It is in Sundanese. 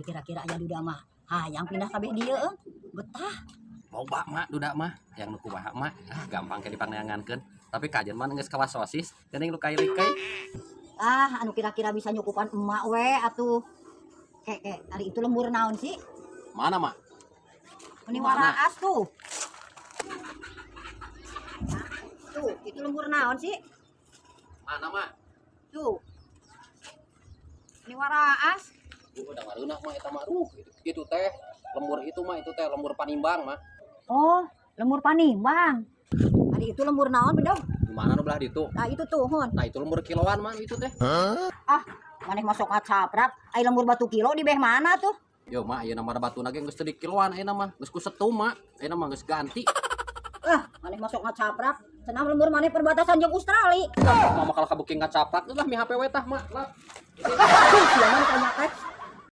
Kira-kira aya duda mah hayang pindah kabeh dieu euy. Betah. Loba mak duda mah, hayang nu kumaha mak? Ah, gampang ke dipangneangankeun. Tapi kajen mah geus kawas sosis, geuning nu kailik-kailik. Ah, anu kira-kira bisa nyukupan emak we atuh. Kek, kek, ari itu lembur naon sih? Mana mak? Ini Mana? Waraas tuh. Tuh, itu lembur naon sih? Mana mak? Tuh. Ini waraas. Udah ngareunah mah eta mah. Itu teh lembur itu mah, itu teh lembur Panimbang mah. Oh, lembur Panimbang. Ari itu lembur naon bedog? Di mana nu belah ditu? Nah, itu tuh, hon. Nah, itu lembur kiloan mah itu teh. Ah, maneh masuk ngacaprak. Ai lembur batu kilo di beh mana tuh? Yo mak, ayeuna mah batuna ge geus teu di kiloan ayeuna mah. Geus ku setum mak. Ayeuna mah geus ganti. Ah, maneh masuk ngacaprak. Cenah lembur maneh perbatasan jeung Australia. Mama kalau kabeuki ngacaprak lah mi HP we tah mak. Lah. Tuh, sia mah tanya teh.